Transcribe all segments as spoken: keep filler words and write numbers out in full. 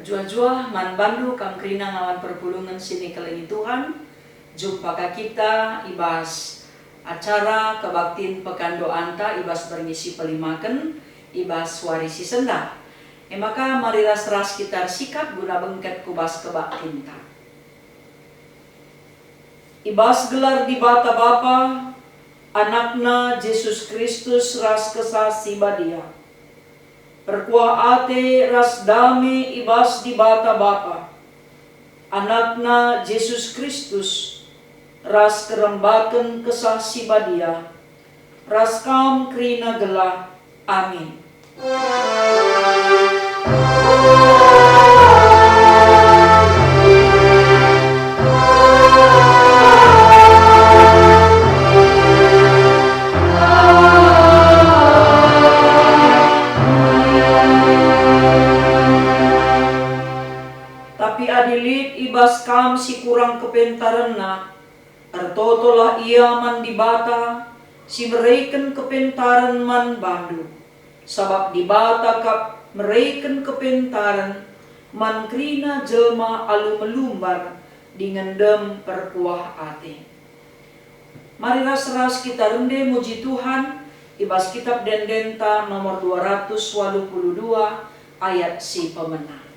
Juah-juah man bandu kam kerina ngawan perpulungen si nikelengi Tuhan. Jumpa ka kita i bas acara kebaktin pekan doanta i bas berngi si pelimaken, i bas wari si sendah. E maka mari ras-ras kita ersikap guna bengket ku bas kebaktinta. I bas gelar Dibata Bapa, Anakna Jesus Kristus ras Kesah Si Badia. Perkuah ate ras dame i bas Dibata Bapa, Anakna Jesus Kristus, ras kerembaken Kesah Si Badia, ras kam kerina gelah. Amin. Tapi adi lit i bas kam si kurang kepentarenna, ertotolah ia man Dibata si mereken kepentaren man bandu, sabap Dibata kap mereken kepentaren man kerina jelma alu melumbar dingen dem perkuah ate. Mari ras-ras kita rende muji Tuhan i bas Kitab Ende-Endenta nomor dua ratus waluh puluh dua ayat si pemena.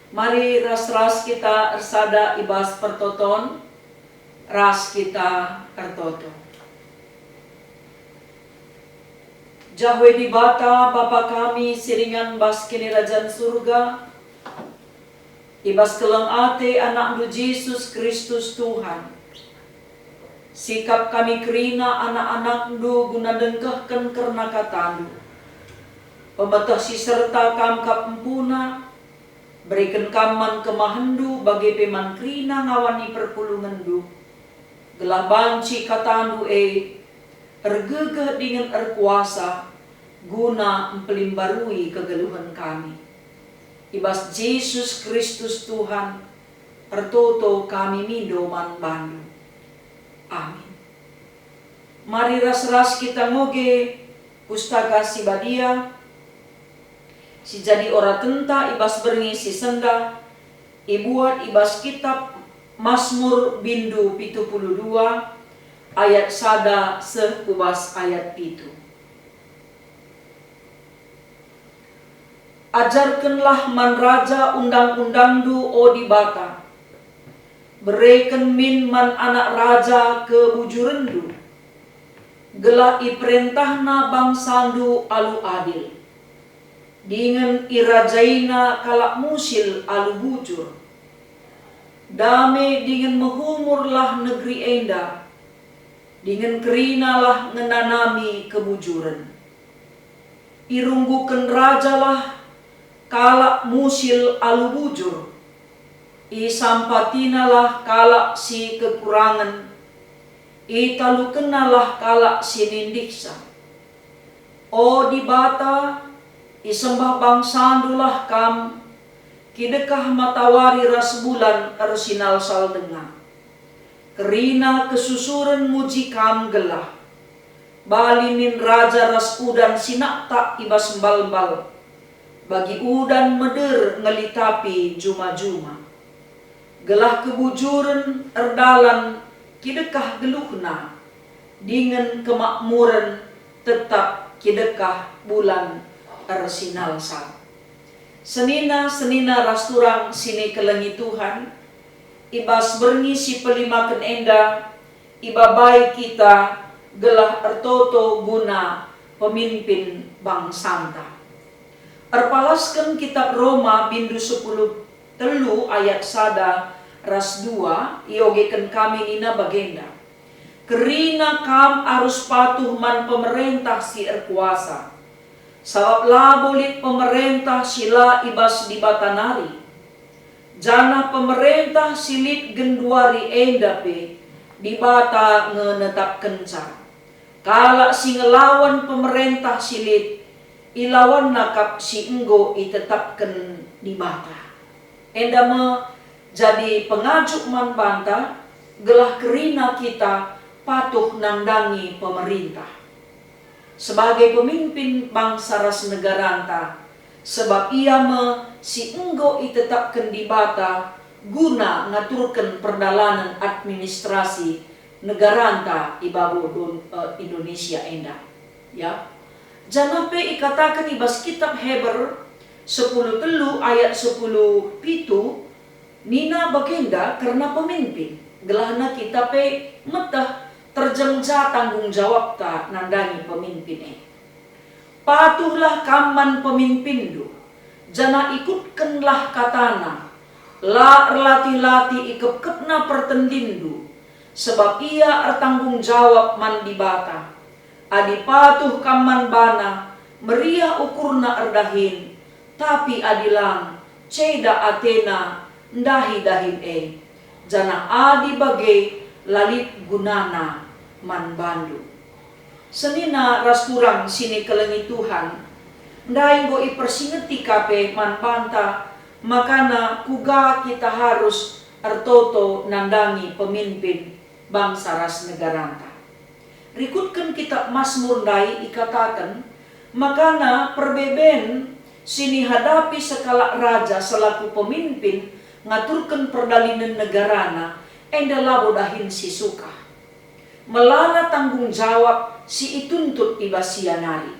Mari ras-ras kita ersada i bas pertoton, ras kita ertoto. Jahwe Dibata, Bapa kami si ringan bas Kinirajan Surga, i bas keleng ate AnakNdu Jesus Kristus Tuhan, sikap kami kerina anak-anakNdu guna ndengkehken kerna kataNdu. Pemeteh si serta Kam kap empuna, bereken Kam man kemahenNdu bage pe man kerina ngawan ni perpulungenNdu, gelah banci kataNdu e ergegeh dingen erkuasa guna mpelimbarui kegeluhen kami. I bas Jesus Kristus Tuhan, ertoto kami mindo man baNdu. Amin. Mari ras-ras kita ngoge Pustaka Si Badia, si jadi oratenta i bas berngi si sendah, ibuat i bas Kitap Masmur bindu pitu puluh dua, ayat sada seh ku bas ayat pitu. Ajarkenlah man raja undang-undangNdu, o Dibata, bereken min man anak raja kebujurenNdu, gelah iperentahna bangsaNdu alu adil, dingen irajaina kalak musil alu bujur. Dame dingen mehumurlah negeri enda, dingen kerinalah ngenanami kebujuren. Irungguken rajalah kalak musil alu bujur, isampatinalah kalak si kekurangen, italukennalah kalak si nindihsa. O Dibata, isembah bangsaNdulah Kam, kidekah matawari ras bulan ersinalsal denga. Kerina kesusuren muji Kam gelah. Bali min raja ras udan si naktak i bas mbalmbal, bagi udan meder ngelitapi juma-juma. Gelah kebujuren erdalan kidekah geluhna, dingen kemakmuren tetap kidekah bulan ersinalsal. Senina-senina ras turang si nikelengi Tuhan, i bas berngi si pelimaken enda, ibabai kita gelah ertoto guna pemimpin bangsanta. Erpalasken kitap Roma bindu sepuluh telu ayat sada ras dua iogeken kami nina bagenda, "Kerina kam arus patuh man pemerentah si erkuasa, sabap labo lit pemerentah si la i bas Dibata nari, janah pemerentah si lit genduari enda pe Dibata nge netapkenca. Kalak si ngelawan pemerentah si lit, ilawanna kap si enggo itetapken Dibata." Enda me jadi pengajuk man banta, gelah kerina kita patuh nandangi pemerintah. Sebagai pemimpin bangsa ras negaranta, sebab ia me si enggo itetapken Dibata guna ngaturken perdalanen administrasi negaranta i babo Don-, eh, Indonesia enda. Ya. Janah pe ikataken i bas kitab Heber sepuluh telu ayat sepuluh pitu, nina bagenda kerna pemimpin, gelahna kita pe meteh terjeng ja tanggung jawabta nandangi pemimpin e. "Patuhlah kam man pemimpinndu, janah ikutkenlah katana, la erlatih-latih ikepkepna pertendinndu, sebab ia ertanggung jawab man Dibata. Adi patuh kam man bana, meriah ukurna erdahin, tapi adi lang, ceda atena ndahi dahin e, janah adi bage la lit gunana man bandu." Senina ras turang si nikelengi Tuhan, ndai enggo ipersingeti ka pe man banta makana kuga kita harus ertoto nandangi pemimpin bangsa ras negaranta. Rikutken kitab Masmur ndai ikataken, makana perbeben si nihadapi sekalak raja selaku pemimpin ngaturken perdalinen negarana enda labo dahin si sukah. Melala tanggung jawab si ituntut i bas ia nari.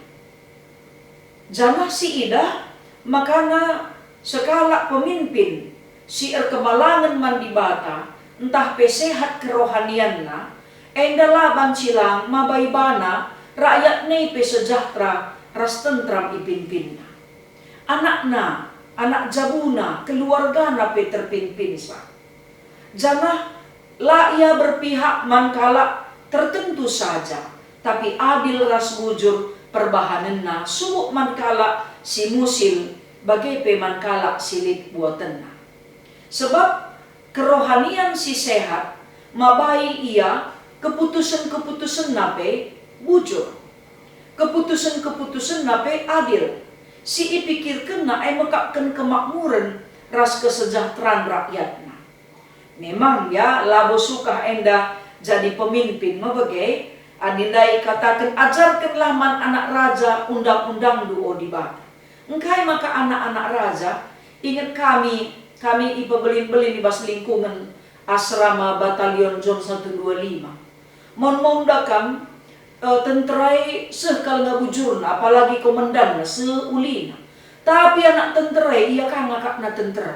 Janah siidah makana sekalak pemimpin si erkemalangen man Dibata ntah pe sehat kerohanianna, enda la banci lang mabai bana rakyatna pe sejahtera ras tentram ipimpinna. Anakna, anak jabuna, keluargana pe terpimpinsa. Janah la ia berpihak man kalak tertentu saja, tapi adil ras bujur perbahanenna subuk man kalak si musil, bage pe man kalak si lit buatenna. Sebab kerohanian si sehat mabai ia keputusen-keputusenna pe bujur. Keputusen-keputusenna pe adil, si ipikirkenna e mekapken kemakmuren ras kesejahteraan rakyatna. Memang, ya, labo sukah enda jadi pemimpin me bage, adi ndai ikataken, "Ajarkenlah man anak raja undang-undangndu, o Dibata." Engkai maka anak-anak raja? Inget kami, kami ipebelin-belin i bas lingkungen asrama Batalion John satu dua lima. Mon-mon dakam, eh, tentera e seh kal nge bujurna, apalagi komandanna, seh ulina. Tapi anak tentera e, ia ka ngakapna tentera.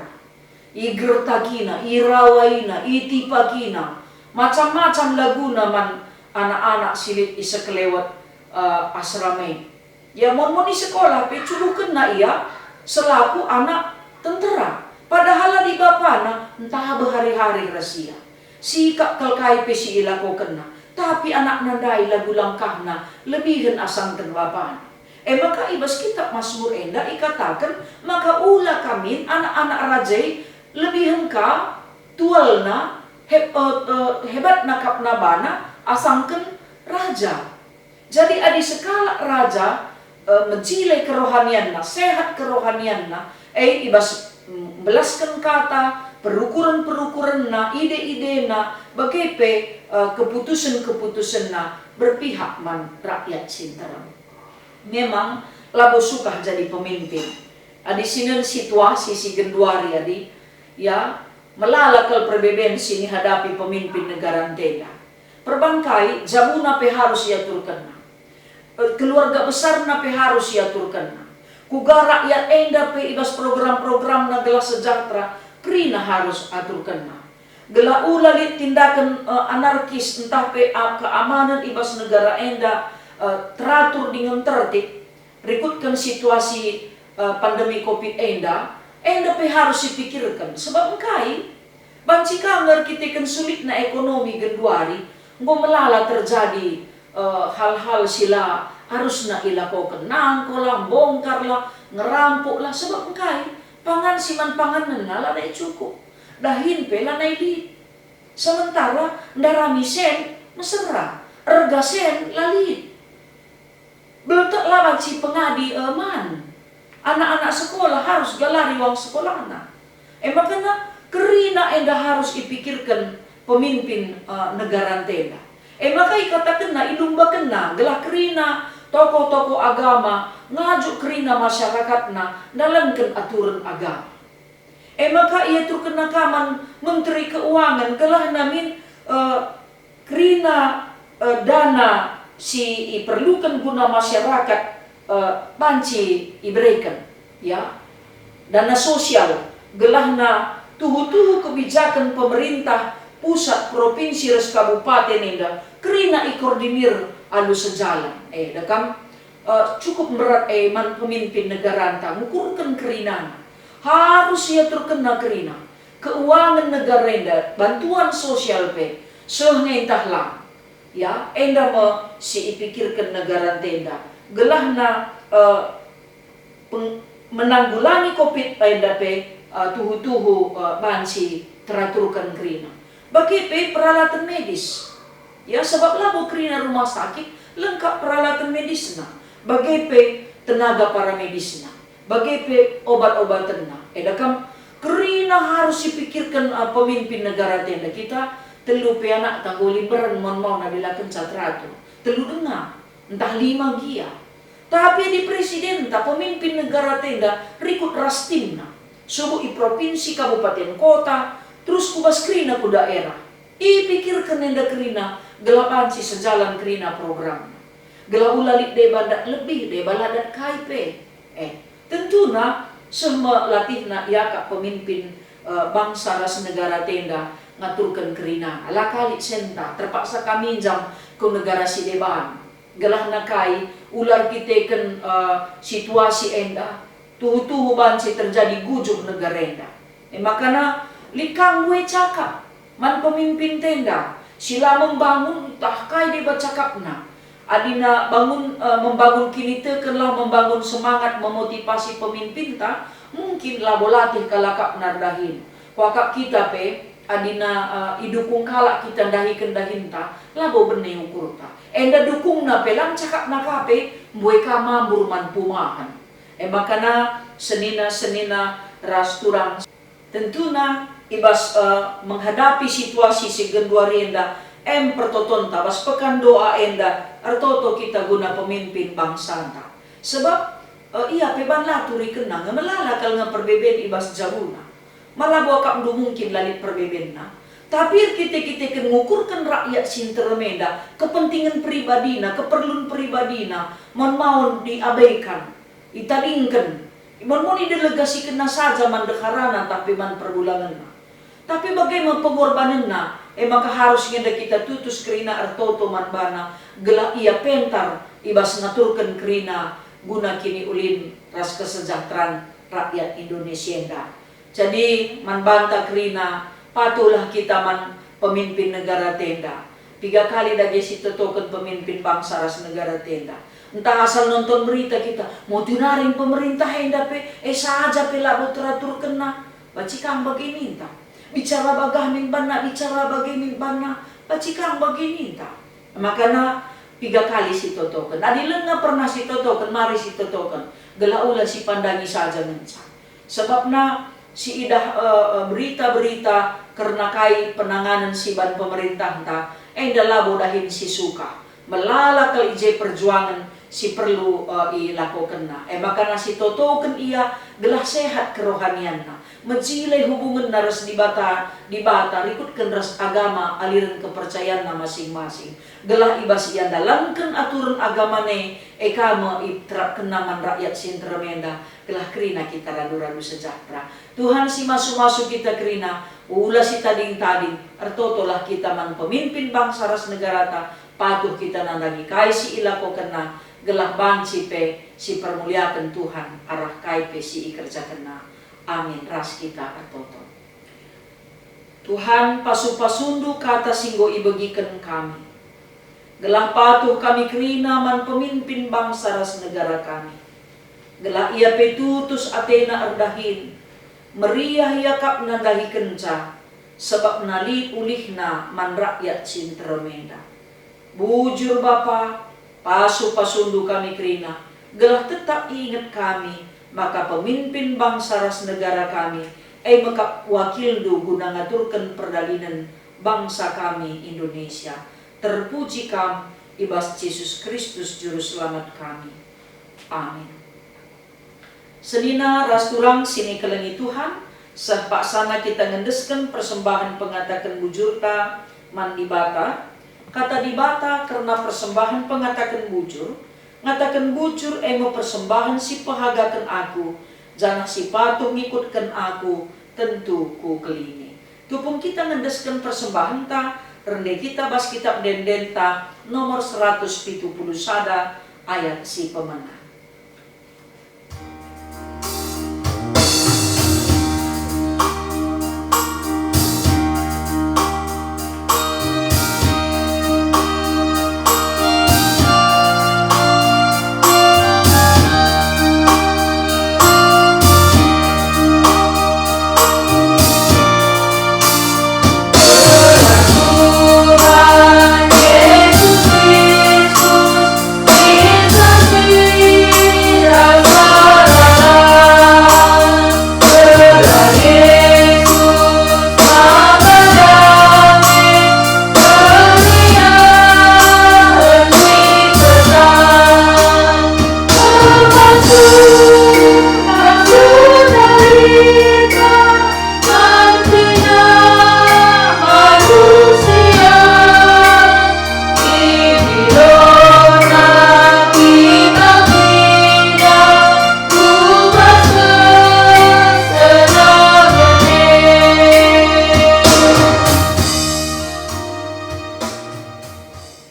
Igertakina, irawaina, itipakina, macam-macam laguna man anak-anak si lit i sekelewet, eh, asrama e. Ya, mon-mon i sekolah pe cubuhkenna ia selaku anak tentera, padahal adi bapana ntah hari-hari ras ia. Sikap kal kai pe si ilakokenna, tapi anakna ndai lagu langkahna lebihen asangken bapana. E maka i bas kitab Masmur enda ikataken maka ula kamin anak-anak raja e lebihen ka tualna, heb-, eh, eh, hebatna akapna bana asangken raja. Jadi adi sekalak raja, eh, mejile kerohanianna, sehat kerohanianna, eh, i bas, mm, mbelasken kata, perukuren-perukurenna, ide-idena, bage pe, eh, keputusen-keputusenna berpihak man rakyat si nterem. Memang labo sukah jadi pemimpin. Adi sinen situasi si genduari adi, ya, melala kal perbeben si nihadapi pemimpin negara ntenda. Perban kai, jabuna pe harus iaturkenna. Eh, keluarga besarna pe harus iaturkenna. Uga rakyat enda pe i bas program-programna gelah sejahtera, kerina harus aturkenna. Gelah ula lit tindaken, eh, anarkis ntah pe, ah, keamanan i bas negara enda, eh, teratur dingen tertib, rikutken situasi, eh, pandemi covid enda, enda pe harus sipikirken. Sebab engkai? Banci ka nge erkiteken sulitna ekonomi genduari, enggo melala terjadi, eh, hal-hal si la arusna ilakoken, nangko lah, mbongkar lah, ngerampok lah. Sebab engkai? Pangan si man panganenna lanai cukup, dahin pe lanai lit. Sementara ndarami sen mesera, erga sen la lit. Beltek la banci pengadi, eh, man. Anak-anak sekolah harus galari uang sekolahna. E makana kerina enda harus ipikirken pemimpin, eh, negaranta enda. E maka ikatakenna, ilumbakenna gelah kerina tokoh-tokoh agama ngajuk kerina masyarakatna ndalanken aturen agama. E maka iaturkenna ka man Menteri Keuangan gelahna min, eh, kerina, eh, dana si iperluken guna masyarakat, eh, banci ibereken, ya, dana sosial, gelahna tuhu-tuhu kebijaken pemerintah pusat, provinsi ras kabupaten enda kerina ikoordinir alu sejalan. Eh, dekam, eh, cukup mberat, eh, man pemimpin negaranta ngukurken kerinana. Harus iaturkenna kerina keuangan negara enda, bantuan sosial pe, seh nge ntah lang. Ya, enda me si ipikirken negaranta enda. Gelahna, eh, peng-, menanggulangi covid enda pe, eh, tuhu-tuhu, eh, banci teraturken kerina. Bage pe peralatan medis. Ya, sebab labo kerina rumah sakit lengkap peralatan medisna. Bage pe tenaga paramedisna. Bage pe obat-obatenna. Eda kam, kerina harus sipikirken, eh, pemimpin negaranta enda. Kita telu pe anakta enggo limberen mon mau nadilakenca teratur. Telu denga, ntah lima gia. Tapi adi presidenta, pemimpin negaranta enda rikut ras timna, subuk i provinsi, kabupaten, kota, terus ku bas kerina ku daerah. Ipikirken enda kerina, gelah banci sejalan kerina programna. Gelah ula lit deba ndat lebih, deba la dat kai pe. Eh, tentuna seh me latihna iakap pemimpin, eh, bangsa ras negaranta enda ngaturken kerina. La ka lit senta, terpaksa ka minjam ku negara si deban. Gelahna kai, ula erkiteken, eh, situasi enda, tuhu-tuhu banci terjadi gujuh negara enda. E makana lit ka mbue cakap man pemimpinta enda si la membangun ntah kai deba cakapna. Adina bangun, eh, membangun kinitekenlah, membangun semangat, memotivasi pemimpinta, mungkin labo latih kalak akapna erdahin. Kuakap kita pe, adina, eh, idukung kalak kita ndahiken dahinta, labo bene ukurta. Enda dukungna pe lang cakapna ka pe, mbue ka mambur man pumahen. E makana senina-senina ras turang, tentuna i bas, eh, menghadapi situasi si genduari enda, em pertotonta bas pekan doa enda ertoto kita guna pemimpin bangsanta. Sebab, eh, ia pe ban la turikenna nge melala kal nge perbeben i bas jabuna. Malabo akapndu mungkin la lit perbebenna, tapi erkite-kiteken ngukurken rakyat si nterem enda, kepentingan pribadina, keperlun pribadina, maun-maun diabaikan, itadingken, maun-maun idelegasikenna saja man deharana ntah pe man perbulangenna. Tapi bage me pengorbanenna, e maka harus nge enda kita tutus kerina ertoto man bana, gelah ia pentar i bas ngaturken kerina guna kiniulin ras kesejahteraan rakyat Indonesia enda. Jadi, man banta kerina, patuhlah kita man pemimpin negaranta enda. Piga kali dage sitotoken pemimpin bangsa ras negaranta enda. Ntah asal nonton berita kita, mau tunaring pemerintah enda pe, eh, saja pe labo teraturkenna. Banci kam bage ninta. Bicara bagah min banna, bicara bage min banna, banci kam bage ninta. Makana piga kali sitotoken. Adi langa pernah sitotoken, mari sitotoken. Gelah ula sipandangi saja ngenca. Sebabna siidah, eh, eh, berita-berita kerna kai penanganen si ban pemerintahta, enda labo dahin si sukah. Melala kal i je perjuangen si perlu, eh, ilakokenna. E maka sitotoken ia gelah sehat kerohanianna, mejile hubungenna ras Dibata, Dibata rikutken ras agama aliren kepercayanna masing-masing. Gelah i bas ia ndalanken aturen agamana e, e ka me iterapkenna man rakyat si nterem enda, gelah kerina kita radu-radu sejahtera. Tuhan si masu-masu kita kerina, ula si tading-tading, ertotolah kita man pemimpin bangsa ras negarata, patuh kita nandangi kai si ilakokenna, gelah banci pe sipermuliaken Tuhan arah kai pe si ikerjakenna. Amin. Ras kita ertoto. Tuhan, pasu-pasundu kata si enggo ibegiken kami, gelah patuh kami kerina man pemimpin bangsa ras negara kami, gelah ia pe tutus atena erdahin, meriah ia kap nandahikenca, sebabna lit ulihna man rakyat si nterem enda. Bujur Bapa, pasu-pasundu kami kerina, gelah tetap iinget kami maka pemimpin bangsa ras negara kami, e me kap wakilndu guna ngaturken perdalinen bangsa kami Indonesia. Terpuji Kam i bas Jesus Kristus Juru Selamat kami. Amin. Senina ras turang si nikelengi Tuhan, seh paksana kita ngendesken persembahen pengataken bujurta man Dibata. Kata Dibata kerna persembahen pengataken bujur, ngataken bujur e me persembahen si pehagaken aku, janah si patuh ngikutken aku, tentu kukelengi. Tupung kita ngendesken persembahenta, rende kita bas kitab ende-endenta nomor seratus pitu puluh sada ayat si pemena.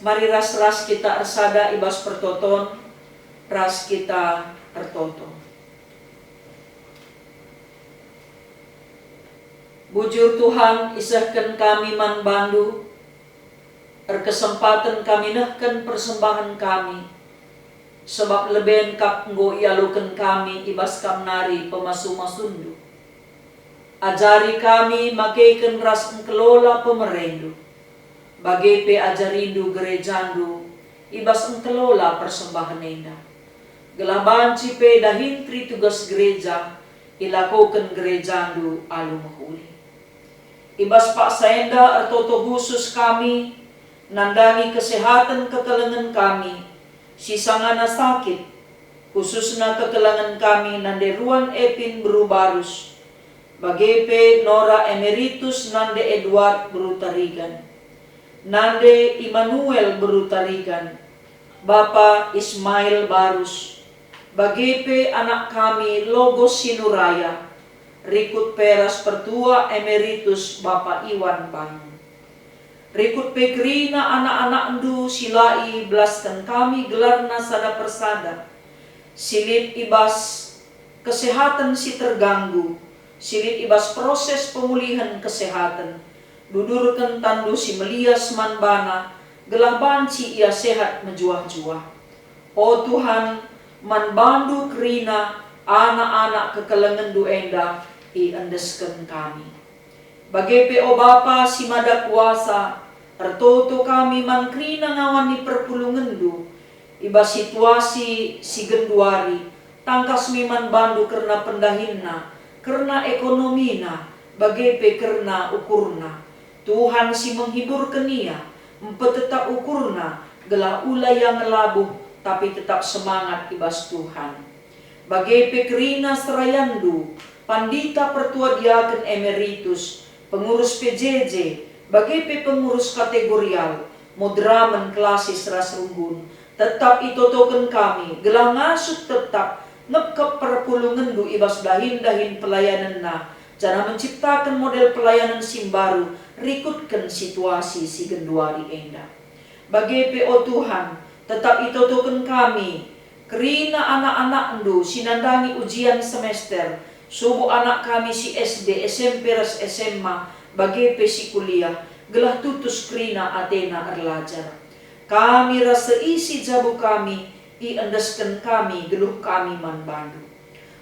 Mari ras-ras kita ersada i bas pertoton, ras kita ertoto. Bujur Tuhan, isehken kami man bandu, erkesempaten kami nehken persembahen kami, sabap leben kap enggo ialoken kami i bas Kam nari pemasu-masuNdu. Ajari kami makeken ras engkelola pemereNdu, bage pe ajarindu gerejaNdu i bas engkelola persembahen enda, gelah banci pe dahin nteri tugas gereja ilakoken gerejaNdu alu mehuli. I bas paksa enda ertoto khusus kami nandangi kesehaten kekelengen kami si sangana sakit, khususna kekelengen kami nande Ruan Epin beru Barus, bage pe Nora Emeritus nande Edward beru Tarigan, nande Immanuel beru Tarigan, Bapa Ismail Barus, bage pe anak kami Logos Sinuraya, rikut pe ras Pertua Emeritus Bapa Iwan Bangun. Rikut pe kerina anak-anakNdu si la ibelasken kami gelarna sada persada, si lit i bas kesehaten si terganggu, si lit i bas proses pemulihen kesehaten. Dudurken tanNdu si melias man bana, gelah banci ia sehat mejuah-juah. O Tuhan, man bandu kerina anak-anak kekelengenNdu enda iendesken kami. Bage pe, o Bapa si Mada Kuasa, ertoto kami man kerina ngawan ni perpulungenNdu i bas situasi si genduari, tangkas me man bandu kerna pendahinna, kerna ekonomina, bage pe kerna ukurna. Tuhan si menghiburken ia, mpetetap ukurna, gelah ula ia ngelabuh, tapi tetap semangat i bas Tuhan. Bage pe kerina serayandu, Pandita Pertua Diaken Emeritus, pengurus P J J, bage pe pengurus kategorial, moderamen, klasis ras runggun, tetap itotoken kami gelah ngasup tetap ngepkep perpulungenndu i bas dahin-dahin pelayanenna, janah menciptaken model pelayanen si mbaru rikutken situasi si genduari enda. Bage pe, o Tuhan, tetap itotoken kami kerina anak-anakndu si nandangi ujian semester, subuk anak kami si S D, S M P ras S M A, bage pe si kuliah, gelah tutus kerina atena erlajar. Kami ras seisi jabu kami, iendesken kami geluh kami man bandu.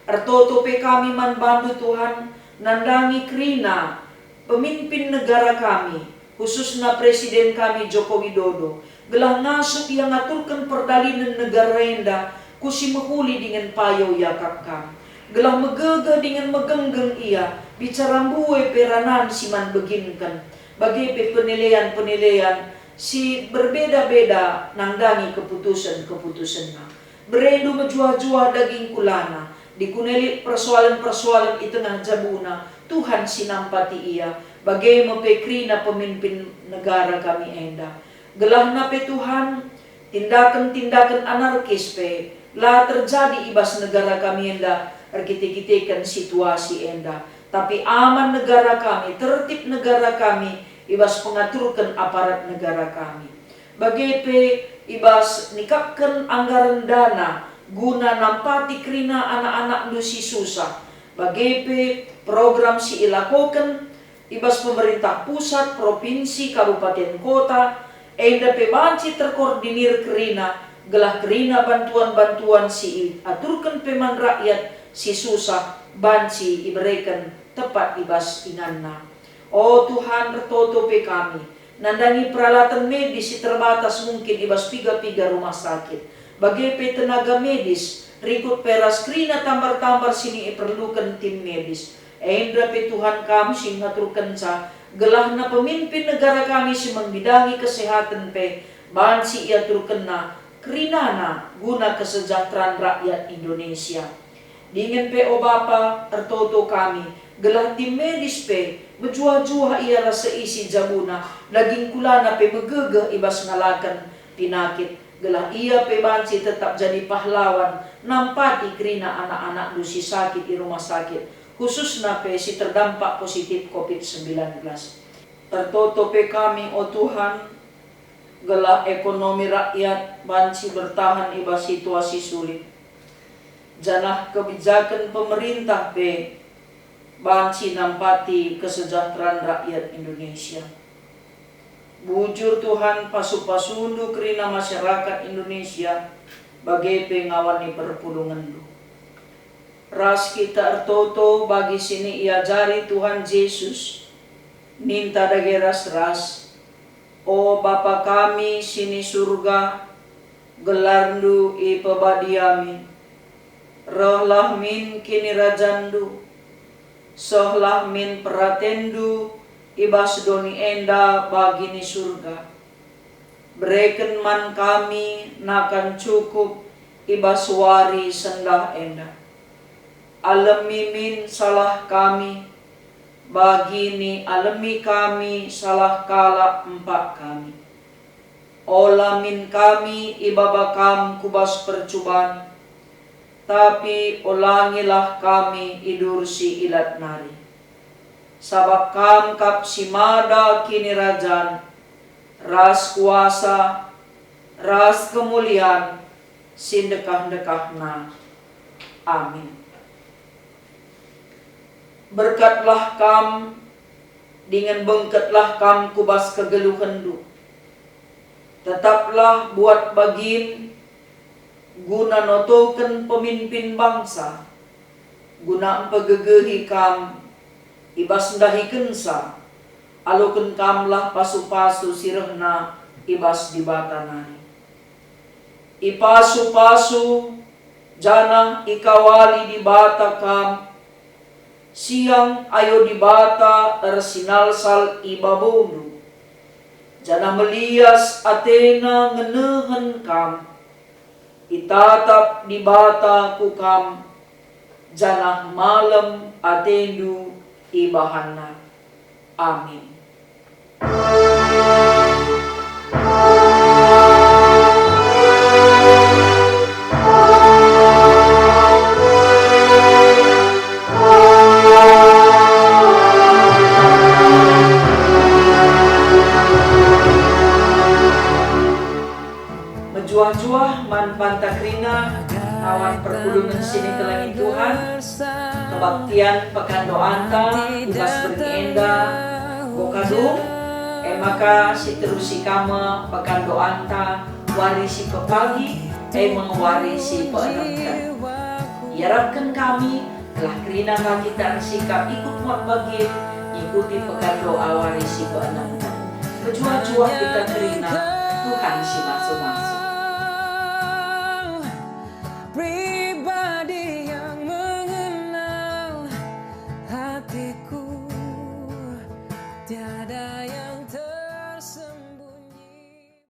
Ertoto pe kami man bandu, Tuhan, nandangi kerina pemimpin negara kami, khususna Presiden kami Joko Widodo, gelah ngasup ia ngaturken perdalinen negara enda ku si mehuli dingen payo iakap kam. Gelah megegeh dingen megenggeng ia, bicara mbue pe ranan si man beginken, bage pe penilaian-penilaian si berbeda-beda nandangi keputusen-keputusenna. Berendu mejuah-juah daging kulana, dikune lit persoalen-persoalen i tengah jabuna, Tuhan si nampati ia, bage me pe kerina pemimpin negara kami enda. Gelahna pe, Tuhan, tindaken-tindaken anarkis pe la terjadi i bas negara kami enda erkite-kiteken situasi enda, tapi aman negara kami, tertib negara kami i bas pengaturken aparat negara kami. Bage pe i bas nikapken anggaren dana guna nampati kerina anak-anakndu si susah, bage pe program si ilakoken i bas pemerintah pusat, propinsi, kabupaten, kota, enda pe banci terkoordinir kerina, gelah kerina bantuan-bantuan si iaturken pe man rakyat si susah banci ibereken tepat i bas inganna. O Tuhan, ertoto pe kami, nandangi peralatan medis si terbatas mungkin i bas piga-piga rumah sakit, bage pe tenaga medis, rikut pe ras kerina tambar-tambar si iperluken tim medis. Enda pe Tuhan Kam si ngaturkenca, gelahna pemimpin negara kami si menggidangi kesehatan pe banci iaturkenna kerinana guna kesejahteraan rakyat Indonesia. Dingen pe, o Bapa, ertoto kami, gelah tim medis pe mejuah-juah ia ras seisi jabuna, daging kulana pe megegeh i bas ngalaken pinakit, gelah ia pe banci tetap jadi pahlawan nampati kerina anak-anakndu si sakit i rumah sakit, khususna pe si terdampak positif covid sembilan belas. Ertoto pe kami, o Tuhan, gelah ekonomi rakyat banci bertahan i bas situasi sulit, janah kebijaken pemerintah pe banci nampati kesejahteraan rakyat Indonesia. Bujur, Tuhan, pasu-pasuNdu kerina masyarakat Indonesia, bage pe ngawan ni perpulungenndu. Ras kita ertoto bagi si niajari Tuhan Jesus, ninta dage ras-ras, "O Bapa kami si ni Surga, gelarNdu ipebadiami. Rehlah min kinirajanNdu. Sehlah min peratenNdu i bas doni enda bagi ni Surga. Bereken man kami nakan cukup i bas wari sendah enda. Alemi min salah kami, bagi ni alemi kami salah kalak empak kami. Ola min kami ibaba Kam ku bas percuban, tapi olangilah kami i dur si ilat nari. Sabap Kam kap si mada kinirajan, ras kuasa, ras kemulian, si ndekah-ndekahna. Amin." Berkatlah kam, dingen bengketlah kam ku bas kegeluhenndu. Tetaplah buat bagin guna notoken pemimpin bangsa, guna mpegegehi kam i bas ndahikenca, aloken kamlah pasu-pasu si rehna i bas Dibata nari. Ipasu-pasu janah ikawali Dibata kam, siang ayo Dibata ersinalsal i babondu, janah melias ateNa ngenehen kam. Itatap Dibata ku kam, janah malem atendu ibahanNa. Amin. Mejuah-juah man banta kerina ngawan perpulungen si nikelengi Tuhan, kebaktian pekandoanta i bas berngi enda enggo kadung, e maka siterusi ka me pekandoanta wari si pepagi, e me wari si peenemken. Iarapken kami, gelah kerina ka kita ersikap ikut muat bage ngikuti pekando wari si peenemken. Mejuah-juah kita kerina, Tuhan si masu-masu.